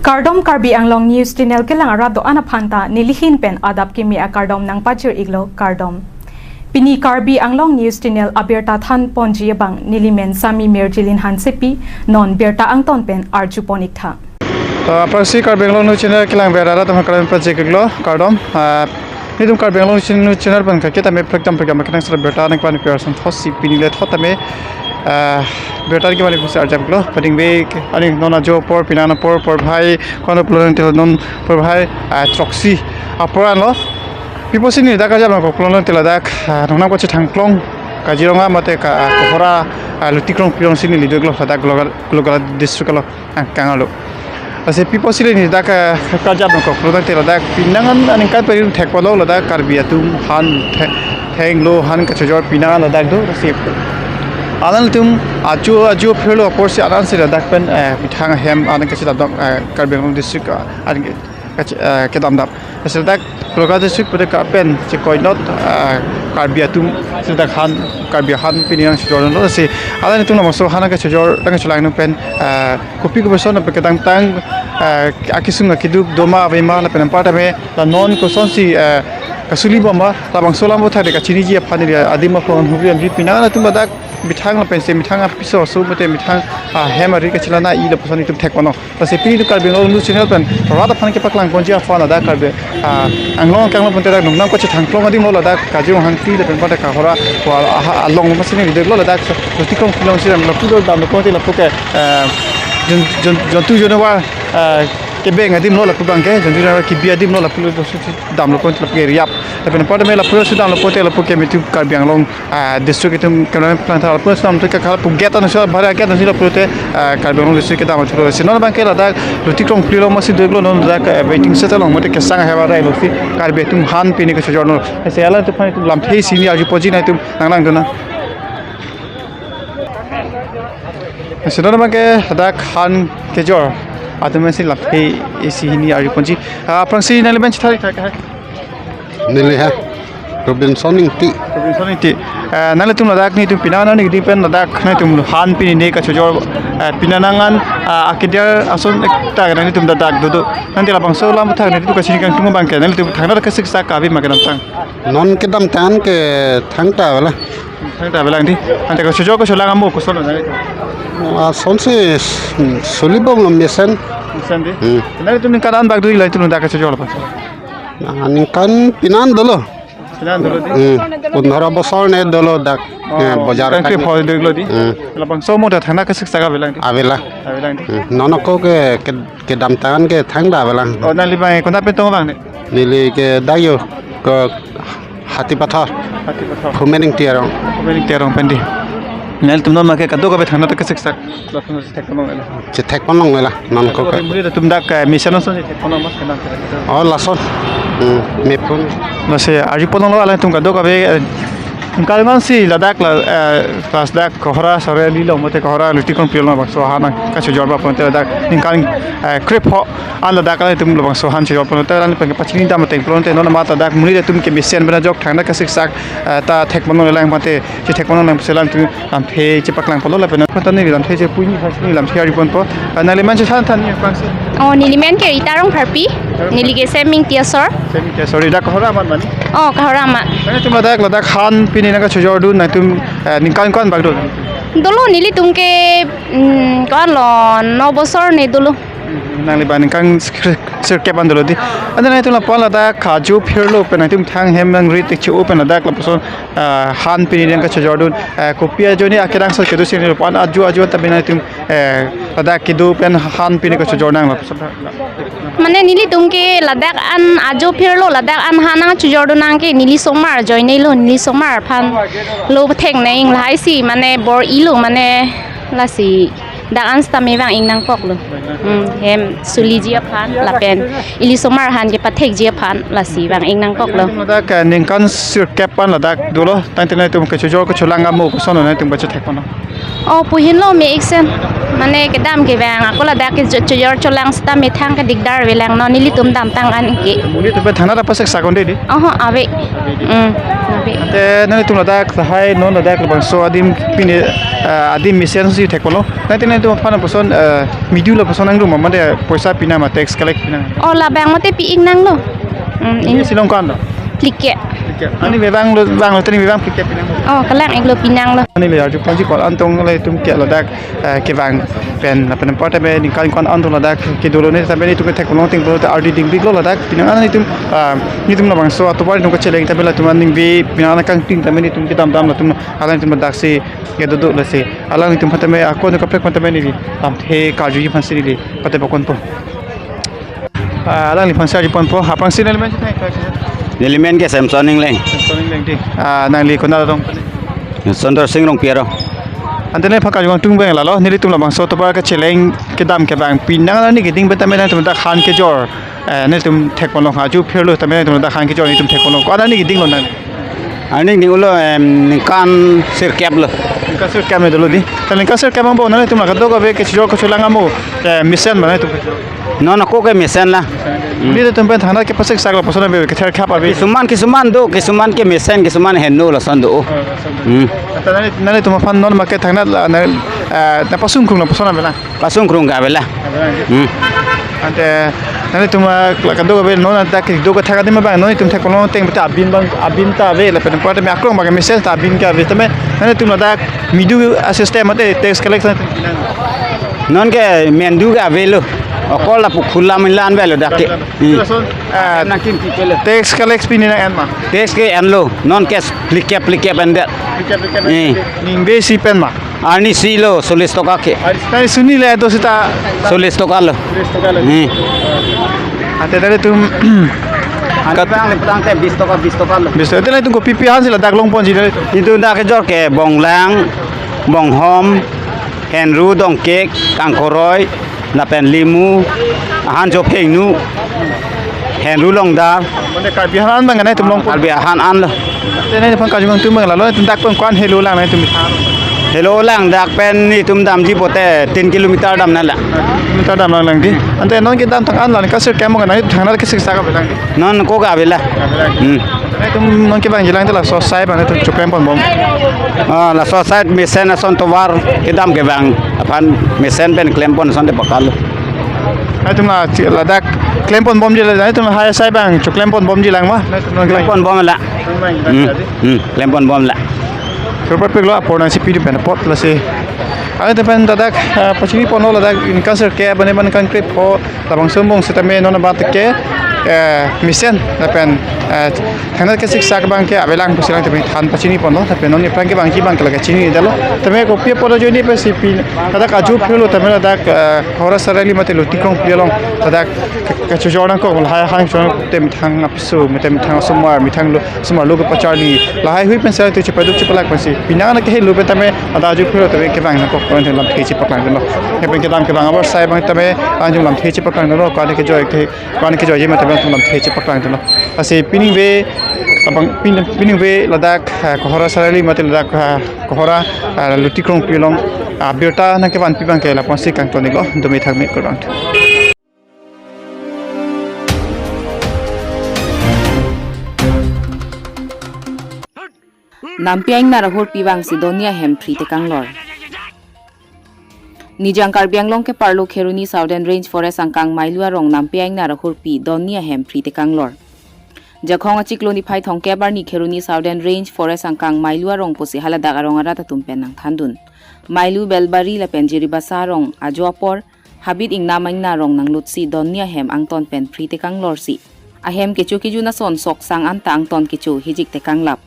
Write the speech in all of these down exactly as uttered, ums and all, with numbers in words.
Kardom Karbi Anglong News Channel kelang arat do-an aphan ta nelihin pen adap kimi akardom nangpachir-iklo, kardom. Pini Karbi Anglong News Channel abirta than ponji abang nelimen Sami Mirjilin Hansepi, non birta angton pen arju pon-iktha. Ah, aphrangsi Karbi Anglong News Channel kelang abirta arat aphan kardom pachir-iklo, kardom. Ah, nelitum Karbi Anglong News Channel pen kaketame prekjam prekjam ketang sar birta nangpani person thotsi pini le thot tame, ah, birta kevang le pusi arjap-iklo. Pading ve, ani non ajo apor, penang apor, porbhai, kono pulo telo non porbhai, ah, throksi apor anlo. Pi apotsi neli dak arjap nangkoklo non te ladak, ah, nongnam kachethang klong Kaziranga mate ka, ah, Kohora, ah, Luti Krongpi alongsi neli do-iklo ladak Golaghat, Golaghat district along angkang arlo. Lasi pi apotsi le neli dak, ah, karjap nangkoklo tangte ladak penang an aningkan peri thek ponlo ladak Karbi atum han the-, thenglo han kachojor penang an ladak do lasi. Alanglitum ajo ajo phirlo aporsi alansi ladak pen, eh, methang ahem an kachedam, eh, Karbi Anglong district, ah, an ke-, kache-, eh, kedamdam. Lasi ladak Golaghat district pute ka pen chekoinot, ah, Karbi atum, lasi ladak han, Karbi han pini nangchojorlo. Lasi alanglitum labangso han kachojor, nangkacholang atum pen, ah, kopi kopi ason pen kedamtang, ah, akesung akeduk doma avema lapen anparta me la non kosonsi, ah, kasuli bomma, labangso alam aputhak le kachiniji aphan le adim aphan hubri amri penang atum ladak methang lapensi methang apiso aso mate methang, ah, hem ari kachelang-i lapuson itum thek ponlo. Lasi pini itum Karbi Anglong News Channel pen rat aphan kepaklang ponji aphan ladak Karbi, ah, Anglong angkang along pute dak nongnam kachethang klong adim lo ladak Kaziranga hangti lapen pute Kohora, wa, aha, along masi neli do-iklo ladak Luti Krongpi alongsi ram lapu do damlo ponte lapu ke, ah, jon-, jon-, jontu janavar, ah, kebeng adim lo lapu abang ke, jontu janavar kebi adim lo lapu lo damlo ponte lapu ke riap. Lapen anparta me lapu si damlo ponte lapu ke mitu Karbi Anglong, ah, district itum cameraman plang thar lapu si dam tu ke khala pu gate ansi bhara gate ansi lapu te, ah, Karbi Anglong district kedam athuro. Si non abang ke ladak Luti Krongpi along masi do-iklo non ladak, eh, waiting shed along mate kesang ahem arai lo si Karbi atum han pini kachojorlo. Lasi alanglitum aphan itum lamthe isi hini arju ponji nangtum nanglangdun nang. Lasi non abang ke ladak han kejor atum si lamthe isi hini arju ponji. Ah, aphrangsi nangli men chethari thak hai. Neli ha, Robinson Ingti. Robinson Ingti. Eh, nanglitum ladak netum penang an nangning pen ladak netum han pini ne kachojor, eh, penang an, ah, akedir ason ekta nangtum ladak dodo. Nangte labangso alam aputhak netum kachini kangtung abang ke nangtum thangta kasiksak ave ma kedamtang? Non kedamtang ke thangta avelang. Thangta avelang dei. Ante kachojor kacholang amo koson nang? Asonsi suli bomlo mesen. Mesen dei. Hmm. Nangtum ningkan an bak do ilitum ladak kachojor labangso? Ah, ningkan penang dolo. Penang dolo dei. Hmm. Pondro bosor ne dolo dak. Oh, eh, bojar ningkan kan. Krepho do-iklo dei. Hmm. Labangso mo ta thangta kasiksak avelang dei. Avelang. Avelang dei. Hmm. Non ako ke, ke, kedamtang ke thangta avelang. Oh, nangli abang konat pen tong abang ne? Neli ke dak yo ke Hatipathar. Hatipathar. Phumen Ingti arong. Phumen Ingti arong pen dei. Nangtum non abang ke kadokave thangta kasiksak. Lason chethek ponlongle. Chethek ponlongle la, non ako ke. Muri atum dak, eh, mesen ason chethek ponlong mas kenang. Oh, lason. Hmm, mepun. Lasi arju ponlonglo alanglitum kadokave, eh, ningkan ansi ladak la, eh, ladak Kohora Saraili along mate Kohora Luti Krongpi along labangso han kachojor ba ponte ladak ningkan, eh, krepho an ladak alanglitum labangso han chojor ponte alanglitum pachini dam ateng ponte non amat ladak muri atum ke mesen pen ajok thangta kasiksak, eh, ta thek ponlongle lang mate chethek ponlongle lang pusi alanglitum lamthe chepaklang ponlo lapen anparta neli lamthe chepu hini aphansi neli lamthe arju ponpo. Ah, nangli men chethan than hini aphrangsi. Oh, neli men ke Rita Rongpharpi. Neli ke Seming Tiasor. Seming Tiasor, dak Kohora amat mani? Oh, Kohora amat. Nangtum ladak, ladak han pini nangkachojordun nangtum, eh, ningkan ko-an bak do? Dolo nelitum ke, mm, ko-anlo, no bosor ne dolo. Nangli abang ningkan sir-, sirkep an dolo dei. Ante nangtum lapu-an ladak ajo phirlo pen nangtum thang hem nangrit tik che-o pen ladak lapuson, ah, han pini nangkachojordun, ah, kopi ajoine akenangsot kedo si neli lapu-an ajo ajo tapi nangtum, eh, ladak kedo pen han pini kachojor nang lapuson. Mane nelitum ke ladak an ajo phirlo ladak an han nangchojordun nang ke neli somar ajoine lo, neli somar aphan lo thek nang lahai si mane bor-ilo mane lasi dak an sitame vang-ik nangkoklo. Hmm, hem suliji aphan lapen ili somar han kepathekji aphan lasi vang-ik nangkoklo. Ladak, eh, ningkan sirkep an ladak dolo, tangte nangtum kachojor kacholang amo koson nangtum pachethek ponlo? Oh, puhinlo me-ik sen. Mane kedam kevang ako ladak ke cho-, chojor cholang seta methang ke dikdar avelang non nelitum damtang an ke. Monit atum pen thana ta pasek sakon de di. Oho, ave. Hmm, ave. Ante nanglitum ladak lahai non ladak labangso adim pine, ah, adim mesen si thekponlo. Nanglitum aphan lapuson, ah, midu lapuson nangrum ma mate poisa pinang ma tax collect pinang. Oh, labang mate pi-ik nanglo. Hmm, Ini ini silong kan lo. Plike. Plike. Ani bebang lo, bang lo tadi bebang plike pinang. Oh, kalang-iklo pinanglo. Ani le arju ponji ko-an tong le tum ke ladak, eh, kevang pen lapen apar tame ningkan ko-an tong ladak kedo lo ne tame netum ke thekponlong ting lo ta ardi ding big lo ladak pinang an netum, ah, netum labangso atovar netum kacheleng tame latum an ningve pinang an kangting tame netum kedam dam latum alang netum ladak si kedo do lasi alang netum aphan tame ako ne kaprek aphan tame neli lamthe karjuji aphan si neli pate pokon po. Ah, alangliphan si arju ponpo, aphrangsi nangli men si thai thai si. Neli men ke Samson Engleng. Samson Engleng di. Ah, nangli konat adong? Santorsing Rongpi arong. Ante nangli aphan karju kangtung abang lalo, nelitum labangso atovar kacheleng kedam kevang pinang arni keding pen tame nangtum dak han kejor. Eh, netum thekponlong aju phirlo tame nangtum dak han kejor netum thekponlong. Ko-an arni keding lo nang? Arni keding lo, em, ningkan sirkep lo. Ningkan sirkep ne dolo di. Ta ningkan sirkep angbong nangtum la kadokave kechojor kecholang amo, eh, mesen ma nangtum kejor? Non ako ke mesen la. Monit atum pen thana ke pasek sak lapuson ave kether khap ave. Kisuman, kisuman do, kisuman ke mesen, kisuman heno lason do. Oh, lason do. Hmm. Ante nangli, nanglitum aphan non ma ke thana la, na, eh, na pasung krung lapuson ave la. Pasung krung ke ave la. Ave la. Hmm. Ante nanglitum, ah, la kadokave non anta kedo kethak adim abang non netum thekponlong teng beta abin abang abin ta ave lapen apar tame akrong abang ke mesen ta abin ke ave tame nanglitum ladak midu a-system mate tax collection. Non ke mendu ke avelo. Okol lapu khulam inlan avelo dak ke. Hmm. Lason, ah, nangkim kikele. Tax collect pini nang-en ma? Tax ke enlo. Non ke plikep plikep endet. Plikep plikep. Eh. Ningve isi pen ma? Arni isi lo, chollis toka ke. Arni suni le do seta. Chollis toka lo. Chollis toka lo. Hmm. Ante nanglitum. Ante bang le putang te bis toka, bis toka lo. Bis toka. Ante nanglitum kopi pi aphan si ladak longponji nanglitum? Netum dak kejor ke bonglang, bonghom, henru, dongkek, kangkoroi, lapen limu, ahan chophengnu, henru longdar. Mane Karbi ahan an abang nangtum longpon? Karbi ahan an lo. Te nangliphan karju kangtung abang lalo, netum dak pen ko-an helo lang nangtum methang? Helo lang dak pen netum damji pote tin kilometer dam nanglang. Kilometer dam nanglang di. Ante non kedamtang an la ningkan sirkep angbong nangtum thana ke sik sak ave lang di. Non ako ke ave la. Ave lang. Hmm. Netum non kevangji lang te laso asai abang netum choklem ponbom. Ah, laso asai mesen ason tovar kedam kevang aphan mesen pen klempon asonte pakal. Netum la chi-, ladak klempon bomji la, netum lahai asai abang choklem ponbomji lang ma? Netum non kevang. Klempon bom la. Hmm. Hmm. Klempon bom la. Surpet pik lo apor nangsi pidi pen apot lasi. Ante pen ladak, ah, pachini ponlo ladak ningkan sirkep mane ningkan krepho labangso angbong setame non abat ke, eh, mesen lapen, eh, thana ke sik sak abang ke avelang pusi nangtum than pachini ponlo, tapi non aphrang kevangji abang ke lake chini dalo. Tame kopi apot ajoine pensi pi ladak aju phirlo tame ladak, eh, Kohora Saraili mate Luti Krongpi along ladak ke, kechojor nangkok lahai hang chojor te methang apiso, methang asomar, methang lo, asomar lo kepacharli. Lahai hui pensi tu chepaduk chepalak pensi pinang an kehelo pen tame ladak aju phirlo tame kevang nangkok pen lamthe chepaklangdunlo. Lapen kedam kevang abar asai abang tame alanglitum lamthe chepaklangdunlo, ko-an kejoi ke, ko-an kejoiji mate abang lamthe chepaklangdunlo. Lasi piningve abang pin-, piningve ladak, eh, Kohora Saraili mate ladak, eh, Kohora, eh, Luti Krongpi along, ah, birta nangkevanpi abang ke lapuson si kangton-iklo, dome thakme kurang. Nampi aingnar ahurpi vangsi Doni ahem phri tekanglor. Nijang Karbi Anglong keparlo Kheroni Southern Range Forest angkang Mailu arong nampi aingnar ahurpi Doni ahem phri tekanglor. Jakhong achiklo niphai thomkep arni Kheroni Southern Range Forest angkang Mailu arong pusi haladak arong arat atum pen nangthandun. Mailu, Belbari lapen Jiribasa arong ajo apor habit ingnam aingnar arong nanglutsi Doni ahem angton pen phri tekanglorsi ahem kecho kejun ason sok sang anta angton kecho hijik tekanglap.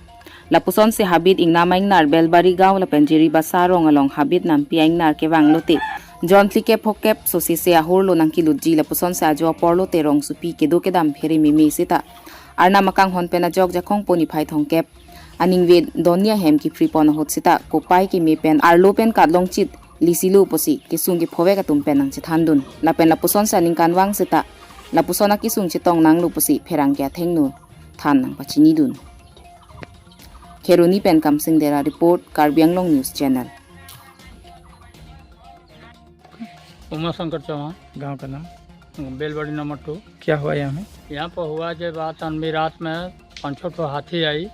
Lapusonsi habit ingnam aingnar Belbari gaon lapen Jiribasa arong along habit nampi aingnar kevang lote jon phlikep phokep sosise ahorlo nangkelutji, lapusonsi ajo apor lote rongsopi kedo kedam phere meme seta Arnam akanghon pen ajok Jakhong po niphai thomkep aningve Doni ahem kephripon ahut seta kopai keme pen arlo pen katlongchit lisilo pusi kesung kephovek atum pen nangchethandun. Lapen lapusonsi aningkanvang seta lapuson akesung chetong nanglo pusi pherangke athengno than nangpachinidun. Kheroni pen Kamsing Dera report, Karbi Anglong News Channel. Uma शंकर चौहान। गांव का नाम? Belwadi number two. क्या हुआ यहाँ में? यहाँ पर हुआ जो बात अनबी रात में पाँच छः ठो हाथी आई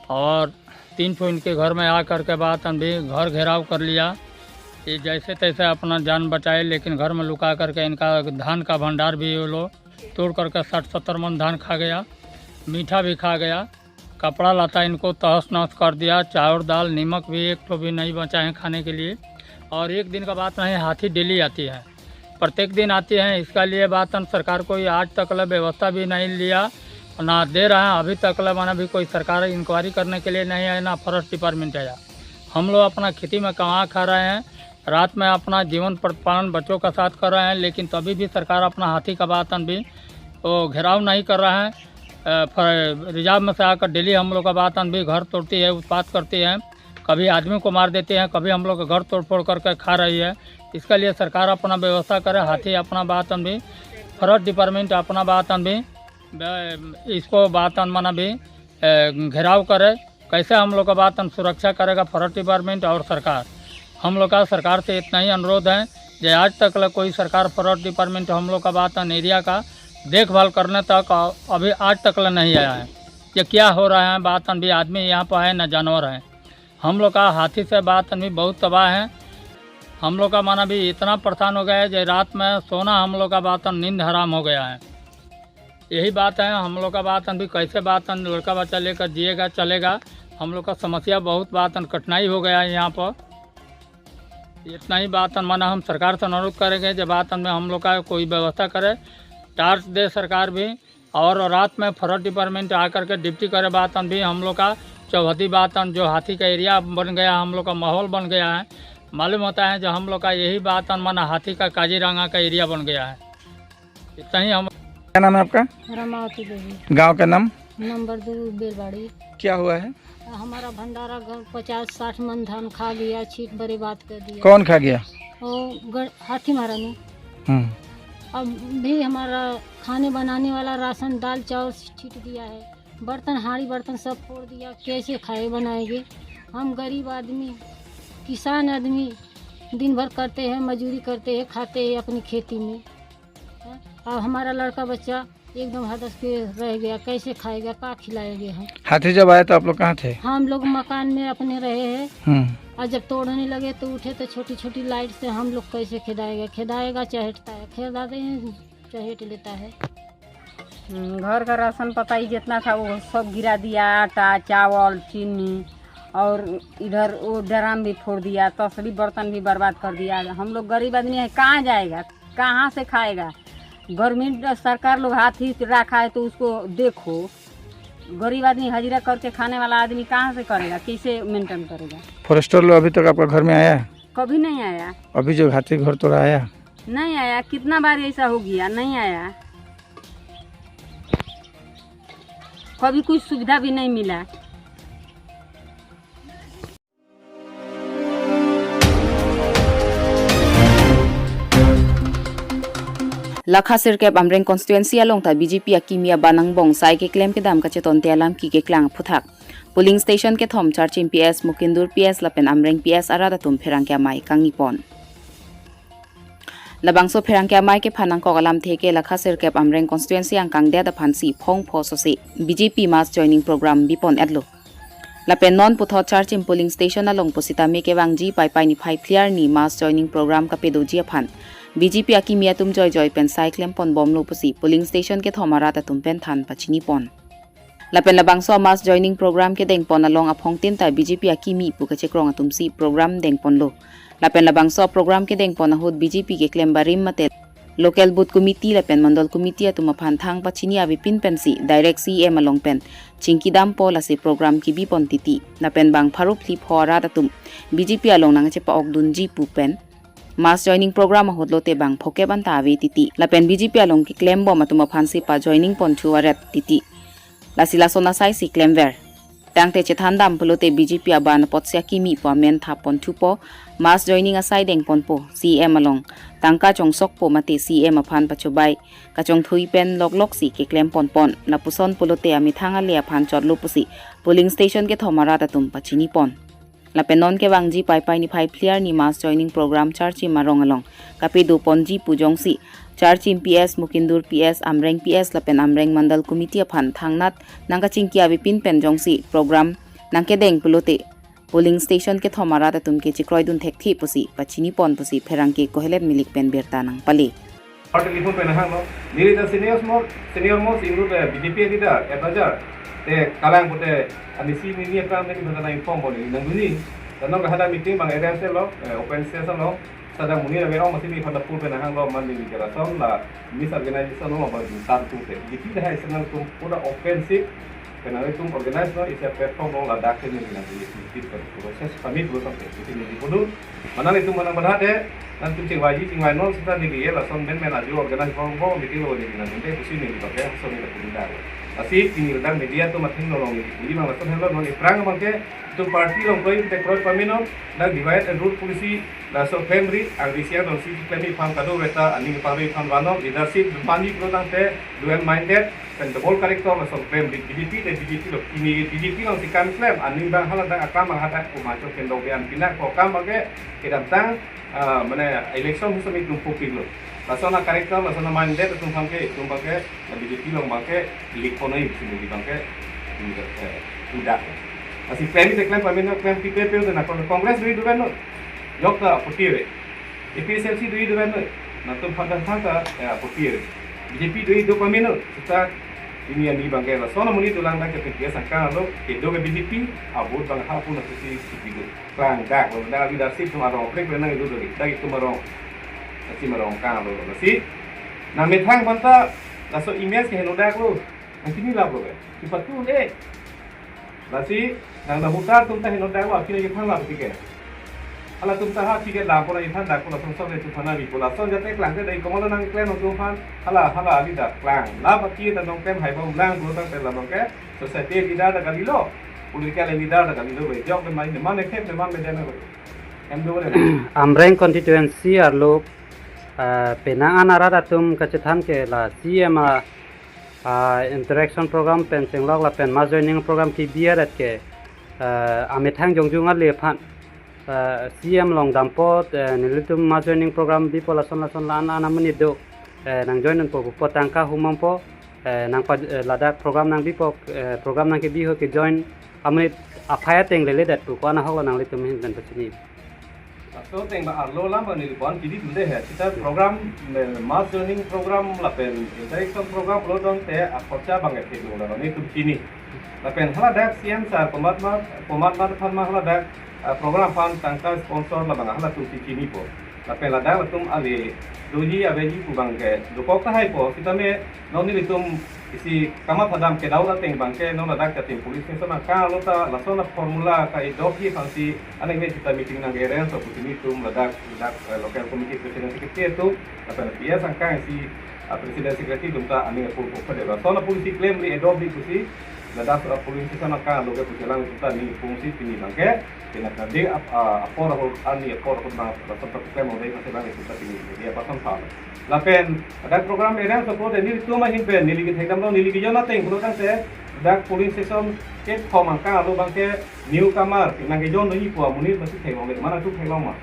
और तीन ठो इनके घर में आ करके बात अनबी घर घेराव कर लिया। ये जैसे तैसे अपना जान बचाए, लेकिन घर में लुका करके इनका धान का भंडार भी वो लोग तोड़ करके साठ सत्तर मन धान खा गया, मीठा भी खा गया। कपड़ा लता इनको तहस नहस कर दिया। चाउर, दाल, नमक भी एक ठो भी नहीं बचा है खाने के लिए। और एक दिन का बात नहीं, हाथी डेली आती है, प्रत्येक दिन आती है। इसका लिए बात हम सरकार कोई आज तक ले व्यवस्था भी नहीं लिया, ना दे रहा है। अभी तक ले माना भी कोई सरकार इंक्वायरी करने के लिए नहीं आया, ना फॉरेस्ट डिपार्टमेंट आया। हम लोग अपना खेती में कमा खा रहे हैं, रात में अपना जीवन प्रतिपालन बच्चों का साथ कर रहे हैं, लेकिन तभी भी सरकार अपना हाथी का बात अनबी वो घेराव नहीं कर रहा है। अ, फ-, रिजर्व में से आकर डेली हम लोग का बात अनबी घर तोड़ती है, उत्पात करती है, कभी आदमी को मार देती है, कभी हम लोग का घर तोड़फोड़ करके खा रही है। इसके लिए सरकार अपना व्यवस्था करे, हाथी अपना बात अनबी, फॉरेस्ट डिपार्टमेंट अपना बात अनबी, ब-, इसको बात अन माना भी, अ, घेराव करे। कैसे हम लोग का बात अन सुरक्षा करेगा फॉरेस्ट डिपार्टमेंट और सरकार? हम लोग का सरकार से इतना ही अनुरोध है कि आज तक ला कोई सरकार फॉरेस्ट डिपार्टमेंट हम लोग का बात अन एरिया का देखभाल करने तक अभी आज तक ला नहीं आया है। ये क्या हो रहा है, बात अन भी आदमी यहाँ पर है ना जानवर है। हम लोग का हाथी से बात अन भी बहुत तबाह है। हम लोग का माना भी इतना परेशान हो गया है कि रात में सोना हम लोग का बात अन नींद हराम हो गया है। यही बात है, हम लोग का बात अन भी कैसे बात अन लड़का बच्चा लेकर जिएगा, चलेगा। हम लोग का समस्या बहुत बात अन कठिनाई हो गया है यहाँ पर। इतना ही बात अन माना हम सरकार से अनुरोध करेंगे, जब बात अन में हम लोग का कोई व्यवस्था करे, टार्च दे सरकार भी। और रात में फॉरेस्ट डिपार्टमेंट आकर के ड्यूटी करे, बात अन भी हम लोग का चौहदी बात अन जो हाथी का एरिया बन गया, हम लोग का माहौल बन गया है। मालूम होता है जो हम लोग का यही बात अन माना हाथी का काजीरंगा का एरिया बन गया है। इतना ही हम क्या नाम है आपका? रमावती देवी। गांव का नाम? नंबर दो बेलवाड़ी। क्या हुआ है? हमारा भंडारा घर पचास साठ मन धान खा गया, छीट बर्बाद कर दिया। कौन खा गया? वो ग-, हाथी महारानी। हम्म। अब भी हमारा खाने बनाने वाला राशन, दाल चावल छीट दिया है, बर्तन, हांडी बर्तन सब फोड़ दिया, कैसे खाए बनाएंगे? हम गरीब आदमी, किसान आदमी, दिन भर करते हैं, मजदूरी करते हैं, खाते हैं अपनी खेती में। अब हमारा लड़का बच्चा एकदम हदस के रह गया, कैसे खाएगा, का खिलाएंगे हम? हाथी जब आया तो आप लोग कहाँ थे? हम लोग मकान में अपने रहे हैं। हम्म। और जब तोड़ने लगे तो उठे तो छोटी छोटी लाइट से हम लोग कैसे खेदाएगा? खेदाएगा, चहेटता है, खेदा दे, चहेट लेता है। हम्म, घर का राशन पता ही जितना था वो सब गिरा दिया, आटा, चावल, चीनी, और इधर वो ड्रम भी फोड़ दिया, तसली बर्तन भी बर्बाद कर दिया। हम लोग गरीब आदमी है, कहाँ जाएगा, कहाँ से खाएगा? गवर्नमेंट, सरकार लोग हाथी रखा है तो उसको देखो। गरीब आदमी हजीरा करके खाने वाला आदमी कहाँ से करेगा, कैसे मेंटेन करेगा? फॉरेस्टर लोग अभी तक आपका घर में आया है? कभी नहीं आया। अभी जो हाथी घर तोड़ा आया? नहीं आया, कितना बार ऐसा हो गया, नहीं आया। कभी कुछ सुविधा भी नहीं मिला। Lakha sirkep Amreng constituency along ta B J P akimi aban angbong sai keklem kedam kachetonte alam keklang aphuthak. Polling station kethom Charchim P S, Mukindur P S lapen Amreng P S arat atum pherangke amei kangni pon. Labangso pherangke amei kephan nangkok alamthe ke Lakha sirkep Amreng constituency angkang det aphansi phongpho sose B J P mass joining program bipon etlo. Lapen non puthot Charchim polling station along pusitame kevangji Paipai niphai phli arni mass joining program kapedoji aphan B J P akimi atum joijoi pen sai klem ponbomlo pusi polling station kethom arat atum pen than pachini pon. Lapen labangso mass joining program kedeng pon along aphongtin ta B J P akimi pu kachekrong atumsi program deng ponlo. Lapen labangso program kedeng pon ahut B J P keklem barim mate local booth committee lapen mandal committee atum aphan thang pachini avepin pensi direct C E M along pen chingki dampo, lasi program kebi pon titi. Lapen bang pharo phli pho arat atum B J P along nangchepa-ok dunji pu pen mass joining program ahut lote bang phokep anta ave titi. Lapen B J P along keklem bom atum aphansi pa joining ponthu aret titi. Lasi lason asaisi klemver. Tangte chethan dam pulote B J P aban apotsi akimi pu amen thap ponthupo, mass joining asai deng ponpo, C E M along tangka chongsokpo mate C E M aphan pachobai kachongthui pen lokloksi keklem ponpon, lapuson pulote amethang ale aphan chotlo pusi polling station kethom arat atum pachini pon. Lapen non kevangji Paipai niphai phli arni mass joining program Charchim arong along kapedo ponji pu jongsi Charchim P S, Mukindur P S, Amreng P S lapen Amreng Mandal Committee aphan thangnat nangkachingki avepin pen jongsi program nangkedeng pulote polling station kethom arat atum ke chekroidun thekthe pusi pachini pon pusi pherangke Kohelet Milik pen birta nangpale. Party lipun pen hanglo. Neli ta senior most, senior most inut, eh, B J P leader, advisor. Te kalang pute anisi nini aphrang neli bata na inform boni nangduni. Tanong kahada meeting bang area selo, eh, open session lo. Sada muni na verong masih di pada pul pen hanglo man neli kerason la misorganization lo bang jingtan tu te. Jadi dah external tum pada offensive. Karena itu organize lo isi platform lo ladak ke neli nangduni. Proses kami dulu sampai. Jadi neli kudu Mana itum mana berhade, nantum chingvaiji, chingvai non seta neli ye lason men men aju organize bong bong meeting lo neli nangdunde pusi neli bangke, so neli kuda. Lasi pini ladak media atum atheng nolong neli, neli bang lason helo non iphrang bangke, itum party along kroi, te kroi pamino, dak divide and rule policy, laso klemri, ang risiang dong si klemi pam kado weta, aning pari pam vano, leadership, dupani pro tangte, dual minded, pen double character lason klemri, B J P te B J P lo, pini B J P along si kam klem, aning bang haladak akam bang hadak, umachok kendok dian pinak, ko kam bangke, kedamtang, ah, mane election husom itum popik lo. Lason a character, lason a minded, itum bangke, itum bangke, na B J P along bangke, likon ai, itum di bangke, eh, udah. Lasi klem te klem pamino klem P P P te na Congress dui duven no. Jok ta apoti re. A P H L C dui duven no. Na tum pada thangta, eh, apoti re. B J P dui do pamino. Kita ini ani bangke lason a muni dulang dak ke P P S angkang lo, kedo ke B J P, abot bang hapun na sisi sisi do. Klang dak lo, dak leadership tum arong, prek nang itu dulu, dak itum arong, lasi arong kang lo, lasi, nang methang banta, laso image ke henodak lo, nang kini lap lo, kipatu le, lasi, nang dah hutar tum ta henodak lo, kini kithan lap tiket, hala tum ta ha tiket lap pura kithan dak pura song song itu phana bi pura song jate klang te dak ikomolo nang klan tum phan, hala hala ali dak klang, lap tiket ta nong tem hai bom lang lo tang te lap lo ke, society leader ta kali lo, political leader ta kali lo, jok de mai de man ekhep de man de de na lo. Em do de. Amreng constituency arlo, ah, penang an arat atum kachethan ke la C M a, ah, interaction program pen chenglok lapen mass joining program kebi arat ke, ah, amethang jongjung arle aphan, ah, C M along dampo, eh, nelitum mass joining program bipo lason lason la an an amonit do, eh, nang join unpo pupo tangka humampo, eh, nang pa, eh, ladak program nang bipo, eh, program nang kebi ho ke join amonit aphai ateng lele det pu ko-an ahok lo nanglitum ahin pen pachini. Laso ateng ba arlo alam ba neli bon kidi dunde he. Sita program, eh, mass joining program lapen interaction program lo tangte akhorcha bang ethek lo la netum chini. Lapen haladak C M sir komat ma, komat ma than ma haladak, ah, program aphan tangka sponsor labang halatum si chinipo. Lapen ladak latum ale doji aveji pu bangke dokok tahaipo. Sitame non nelitum isi kamatha dam kedau ateng bangke non ladak Jatim polling station angkang lo ta lason a formula ka-edotji aphansi anengve sita meeting nang arrange so pusi nelitum ladak, ladak, eh, local committee president secretary atum lapen P S angkang isi, ah, president secretary atum ta aning apor ko khade lason a policy klemri edotji pusi ladak, ah, polling station angkang lo ke pusi alang atum ta aning apor si pini bangke pini kade ap-, ah, apor ahut ani apor ahut bang lason ta klem ong dei kasi bang atum ta pini dia pasan pal. Lapen ada program arrange so ko de nelitum ahin pen neli kethek damlo neli kejon ateng pulo tangte dak polling station kethom angkang lo bangke newcomer nang kejon doji pu amonit masi theklongle, mana tu theklong ma?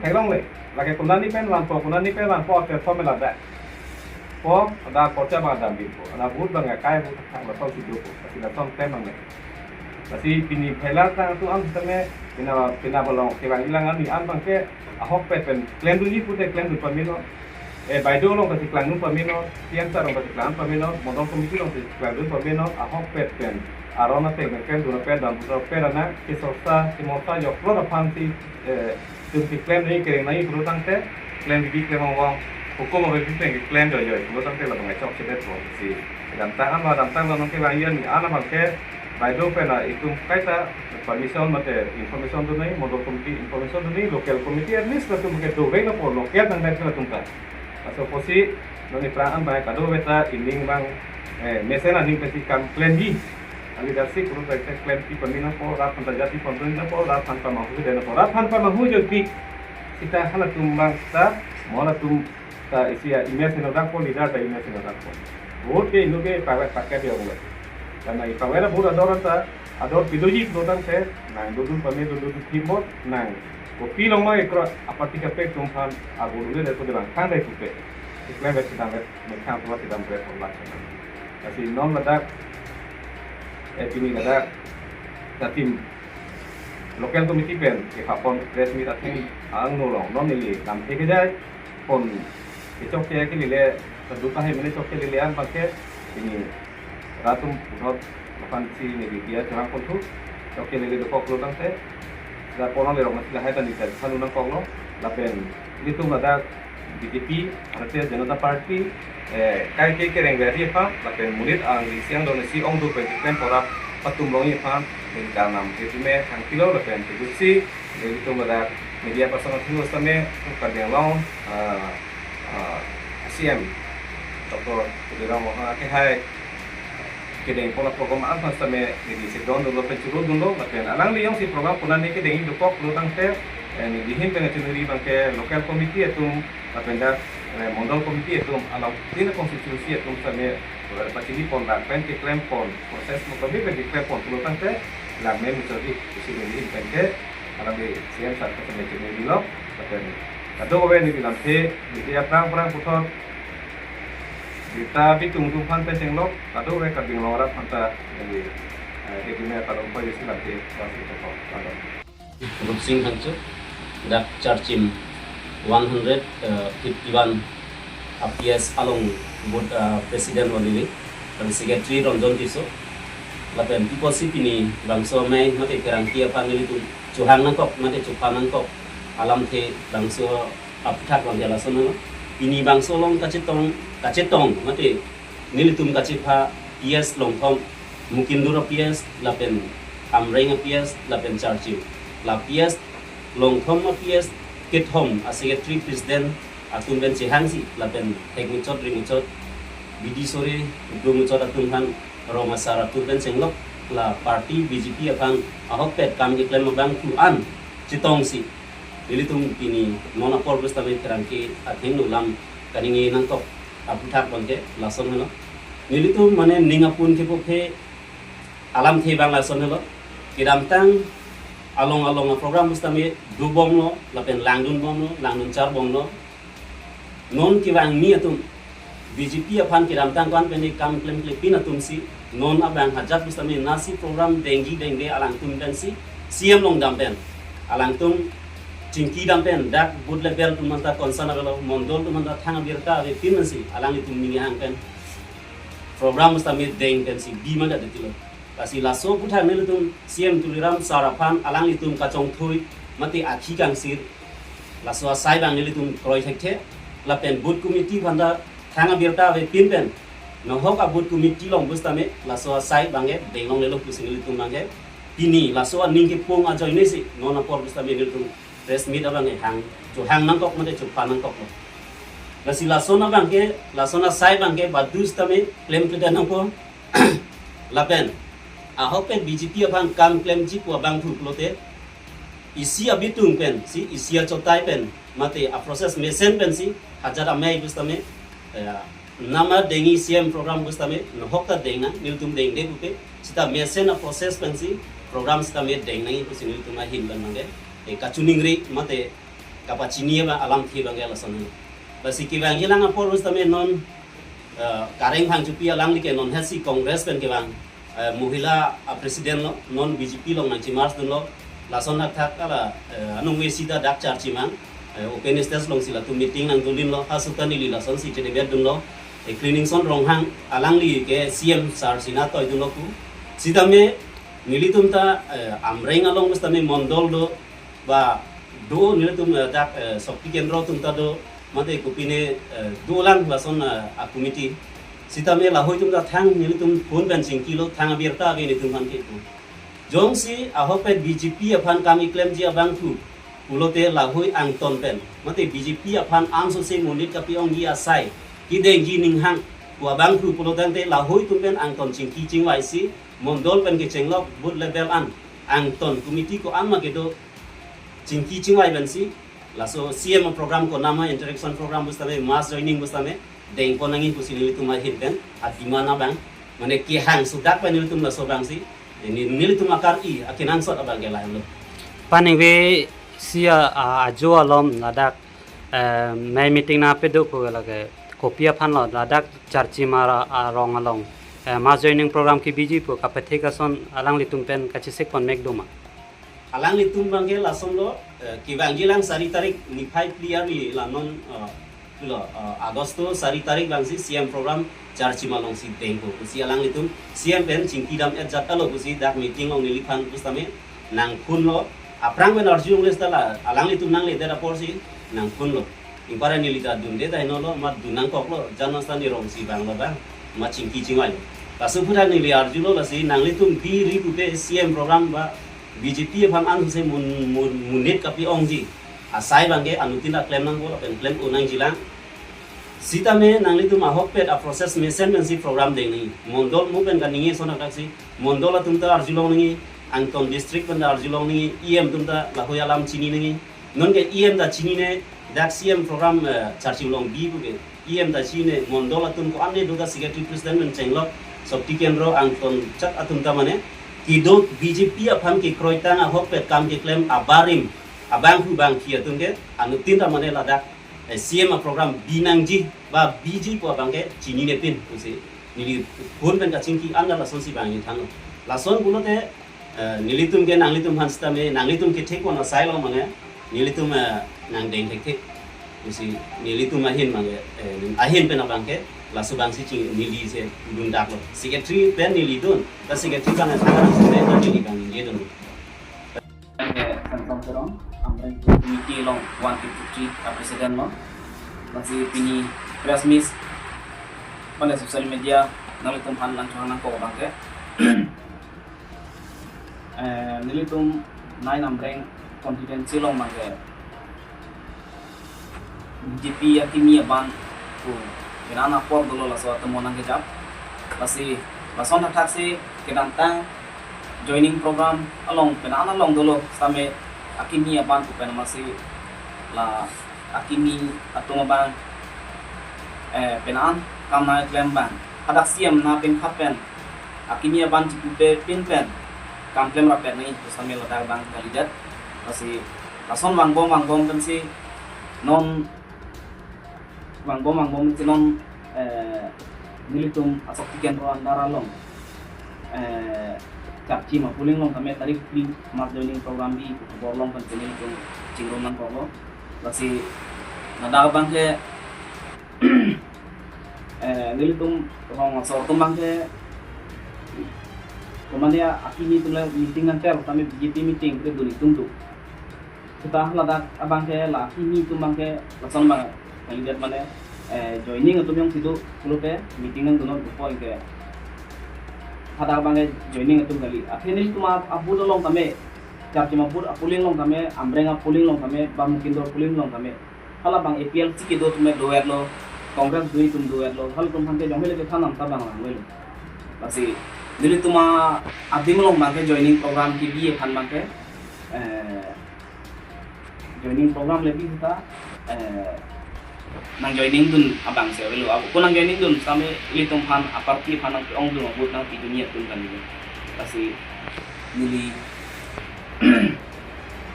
Theklongle. Lake konani pen vanpo, konani pen vanpo, platform ladak. Po, ada akhorcha bang adam binpo, ada vote bang akai vote thang lason si dopo, lasi lason tem bang le. Lasi pini phelar tang tu am sitame, pina, pina balong, kevang ilang ani an bangke, ahokpet pen, klemdunji pute klemdun pamino, eh, baideo along kasi klangdun pamino, C M sir along kasi klangdun pamino, mondol committee along kasi klangdun pamino, ahokpet pen, aron ateng pen klemdun pen, dan putar pen ana, kesorsa, kemorsa, joklo aphansi, eh, tum si klem nai kereng nai pulo tangte, klem bibi klem ongong, hukum abe bibi klem klem joijoi pulo tangte labang chokchedet lo si. Damtang an ma damtang lo nong kevang iyan ni an bangke, baideo pen a itum kaita permission mate information dunai, mondol committee information dunai, local committee at least latum ke dovek lapo local nang dai latum ka. Laso apotsi non iphrang an bang kadokave ta ining bang, eh, mesen aning pesi kam klemji. Leadership group ta klempi pamina po, rat aphan ta jati pamina po, rat aphan pamanghu dena po, rat aphan pamanghu jopik. Sita halatum bang sita, mo halatum ta isi a image henodak po, leader ta image henodak po. Vote ke inut ke pakai pakai dia boleh. Karena ipakai la vote ador ta, Ador pidoji pulotangte nang dodun pame dodun thimot nang kopi longma ikro aparty kaprek atum aphan agur ule reto de bang thang dai pupe. Iklem vet sidang vet mekhang tua sidang vet orlak sana. Lasi non ladak eh pini ladak Jatim local committee pen kepapon press meet atheng angno along non neli lamthe kejai pon kechok ke ke lile sadu tahai mene chok ke lile an bangke ini rat atum puthot lapen si neli dia chorang ponthu chok ke lile dokok pulotangte da pono le rong nasi lahai ta neli ta sanu nangkoklo lapen ilitum ladak B J P, Bharatiya Janata Party, eh, kai ke kereng beri aphan, lapen monit alangli siang don isi ongdung pen keklem porap patum longji aphan, neli kangnam ke tume thang pilo lapen tebutsi, nelitum ladak media person atum same, Karbi Anglong, ah, ah, C M, Doctor Tuliram Ronghang akehai, kedeng pon aprogram an aphan same neli si don dunlo pen churu dunlo lapen alangli jongsi program pon an ne kedeng dokok pulotangte eh, neli ahin pen chinuri bangke local committee atum lapen dak eh, mondol committee atum along tin constituency atum same eh, pachini pon dak pen keklem pon process mo kami pen keklem pon pulotangte lam mem chori isi neli ahin pen ke alangli C M sir ke same chinurilo lapen kadokave neli lamthe neli aphrang aphrang puthot birta bitung atum aphan pen chenglok kadokave Karbi Anglong arat aphanta neli eh, kedime talong pai isi lamthe wan si toko. Rup Singh Hangcho, dak Charchim one hundred fifty-one a P S along booth ah, president vanili, lapen secretary Ranjan Tisso, lapen pi apotsi pini bangso amei mate kerangki aphan nelitum chohang nangkok mate chopha nangkok alamthe bangso aphuthak bang jala sono. Pini bangso along kachetong kachetong mate nelitum kachepha P S longthom, Mukindur a P S lapen Amreng a P S lapen Charchim. La P S longthom a P S kethom a secretary president atum pen chehangsi lapen thek muchot ri muchot bidi sore dum muchot atum aphan rong asar atum pen chenglok la party B J P aphan ahokpet kam keklem abangphu an chetongsi nelitum pini non apor pusitame kerangke athengno lam kaningje nangkok aphuthak bangke lason helo. Nelitum mane ning apun kepuphe alamthe bang lason helo. Kedamtang along along a program pusitame dobomlo lapen langdunbomlo, langdun charbomlo. Non kevangmi atum B J P aphan kedamtang ko-an pen kam klemklepin atumsi non abang hajat pusitame nasi program dengji dengde alangtum pensi C M along dam pen alangtum chingki dam pen dak booth level atum anta concern avelo, mondol atum anta thang abirta avepin pensi alanglitum ninghang pen program pusitame deng pensi bi manda detilo. Lasi laso aphuthak nelitum C M Tuliram sir aphan alanglitum kachongthui mate akhi kangsir laso asai bang nelitum kroi thekthe lapen booth committee aphanta thang abirta avepin pen nahok a booth committee along pusitame laso asai bangke deng longlelo pusi nelitum bangke pini laso aning kepung ajoinesi non apor pusitame nelitum press meet abangke hang chohang nangkok mate chopha nangkoklo. Lasi lason abangke lason asai bangke badu sitame klemkledet nangpo. Lapen ahok pen B J P aphan kam klemji pu abangphu pulote isi abitung pensi isi achotai pen mate a process mesen pensi hajat amei pusitame eh, nama dengji C M program pusitame nahok ta deng nang nelitum dengde pupe sita mesen a process pensi program sitame deng nangji pusi nelitum ahin pen bangke eh, kachiningri mate kapachini abang alamthe bangke lason helo. Lasi kevangji lang apor pusitame non eh, Kareng Phangchopi alangli ke non hesi Congress pen kevang eh, mohila a president lo, non B J P along nangchimarch dunlo, lason thakthak ala eh, anung we sita dak Charchim ang eh, open stage alongsi latum meeting nangdundunlo, hasuta neli lasonsi chedebet dunlo, eh, Kliningson Ronghang alangli ke C M sir si natoi dunlo pu. Sitame nelitum ta eh, Amreng along pusitame mondol do ba do nelitum eh, dak eh, Shakti Kendra atum ta do mate kopine eh, dolang lason eh, a committee. Sitame lahoi atum ta thang nelitum phone pen chingkilo thang abirta ave nelitum aphan ke pu. Jongsi ahok pen B J P aphan kam keklemji abangphu pulote lahoi angton pen mate B J P aphan ansose monit kapi-ongji asai kedengji ninghang pu abangphu pulotangte lahoi atum pen angton chingki chingvaisi mondol pen kechenglok booth level an angton committee ko-an ma kedo chingki chingvai pensi laso C M program ko nama interaction program pusitame mass joining pusitame dengpon nangji pusi nelitum ahin pen a demand abang mane kehang sudak pen nelitum laso abangsi Nelitum akar-i akenangsot abang ke lahenlo. Paningve si a, a, ajo alom ladak, eh, mei meeting nangpado pu lake kopi aphanlo ladak Charchima arong along, eh, mass joining program kebiji pu kapethek ason alanglitum pen kachesik pon mek doma? Alanglitum abang ke lasonlo, eh, kevangji lang sari tarik niphai phli arni la non, eh, pulo, eh, Agosto sari tarik abangsi C M program Charchima alongsi dengpo pusi alanglitum C M pen chingki dam-et jat alo pusi dak meeting along neliphan pusitame nangphonlo. Aphrang pen arjulongle seta la alanglitum nangledet aporsi nangphonlo. Ingpara neli ta dunde ta henolo, mat dun nangkoklo, jan nasta nirongsi banglo bang, mat chingki chingvailo. Laso aphuthak neli arjulo lasi nanglitum biri pupe C M program ba B J P aphan an se mun, mun, monit kapi-ongji asai abang ke anuttin ta klem nangpo lapen klem-o nangjilang. Sitame nanglitum ahokpet a-process mesen pensi program deng nangji. Mondol mo pen kaningje ason athaksi mondol atum ta arjulong nangji, angton district pen ta arjulong nangji, E M atum ta lahei alam chini nangji. Nonke E M ta chinine, dak C M program, eh, Charchima along bi puke. E M ta chinine, mondol atum ko-an ne do ta secretary president pen chenglok, Shakti Kendra angton chak atum ta mane, kedo B J P aphan kekroitang ahokpet kam keklem abarim, abangphu bangphi atum ke, anuttin ta mane ladak, eh, C M a-program bi nangji, ba biji pu abang ke chinine pin pusi neli phone pen kachingki anda lasonsi bang nangthanlo. Lason pulote, eh, nelitum ke nanglitum aphan sitame, nanglitum kethek pon asai along mane, nelitum, eh, nangdeng thekthe. Pusi nelitum ahin mane, eh, ahin pen abang ke, laso abangsi ching neli se dundaklo. Secretary pen neli dun, ta secretary abang thang abang se pen neli abang ningje dun. Eh, Samson Teron, Amreng Committee along one fifty-three a-president lo. Lasi pini press meet, mane social media, nanglitum aphan nangchonghang nangkok abang ke. Eh, nelitum nine Amreng constituency along abang ke B J P akimi aban pu penang apor dolo laso atum nangkejap. Lasi lason athaksi kedamtang joining program along penang along dolo sitame akimi aban pu pen amatsi la akimi atum abang, eh, penang kam nangklem abang hadak C M nangpinkhap pen akimi aban chipupe pin pen kam klem rapet nangji pu sitame ladak abang kalidet. Lasi lason vangbom vangbom pensi non vangbom vangbom pensi non, eh, nelitum a-Shakti Kendra under along, eh, Charchima polling along tame tarik phli mass joining program bi pu khobor along pensi nelitum chingrum nangkoklo. Lasi ladak abang ke eh, nelitum rong asor atum abang ke, komane akimi atum le meeting nangter, tame B J P meeting ke dun itum tu. Kita ladak abang ke la akimi atum abang ke lason abang kalidet mane, eh, joining atum jongsi do pulote meeting nangdun non po ke. Hadak abang ke joining atum kali. Athe nelitum a-booth along tame, Charchima booth a-polling along tame, Amreng a-polling along tame, ba Mukindor polling along tame. Hala abang A P L C kedo atum do-etlo, Congress do itum do-etlo, halatum aphan ke jong hele ke thanam ta abang lang welo. Lasi nelitum adim along abang ke joining program kebi aphan abang ke, eh, joining program le bi ta, eh, nangjoining dun abang si avelo. Ako ko nangjoining dun sitame ilitum aphan a-party aphan nangpi-ong dun, vote nangpi dun atum kali. Lasi neli,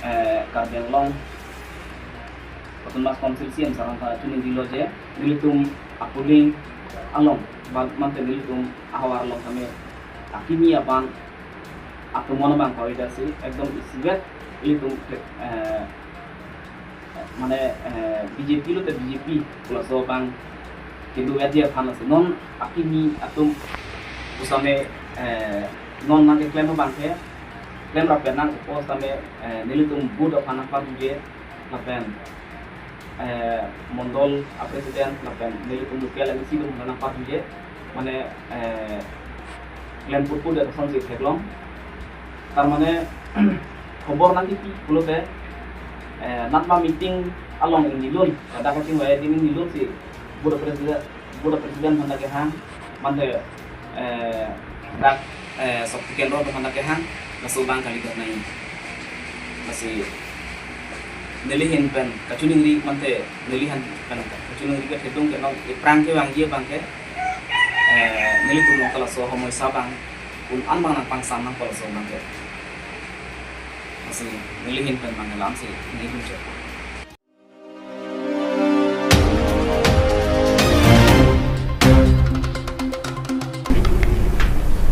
eh, Karbi Anglong Autonomous Council C M sir aphan ta chiningri lo je, nelitum a-polling along, ba mate nelitum ahavar along tame akimi aban atum abang koi dasi ekdom isivet ilitum, eh, mane, eh, B J P lote B J P pu laso abang kedo-et dia aphan lasi non akimi atum pusitame, eh, non nangkeklem abang ke klem rapet nangpo sitame, eh, nelitum booth aphan nangpajuje lapen, eh, mondol a-president lapen nelitum local M C atum aphan nangpajuje, mane, eh, klem putput de kosonsi theklong. Tar mane khobor nangkipi pulote, eh, natma meeting along ingnilun, ladak kachingvai adim ingnilun si booth a-president, booth a-president aphan ta kehang, mate, eh, dak, eh, Shakti Kendra aphan ta kehang, laso abang kalidet nai. Lasi neli ahin pen kachiningri mate neli ahin pen kachiningri ke thedung ke non iphrang kevangji abang ke, eh, nelitum along ta laso homoi sa abang An bang nangpangsam nangpalso nangke. Lasi neli ahin pen bang lamsi neli ahin chot.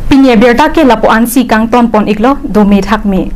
Pini abirta ke lapu-ansi kangton pon iklo, dome thakme.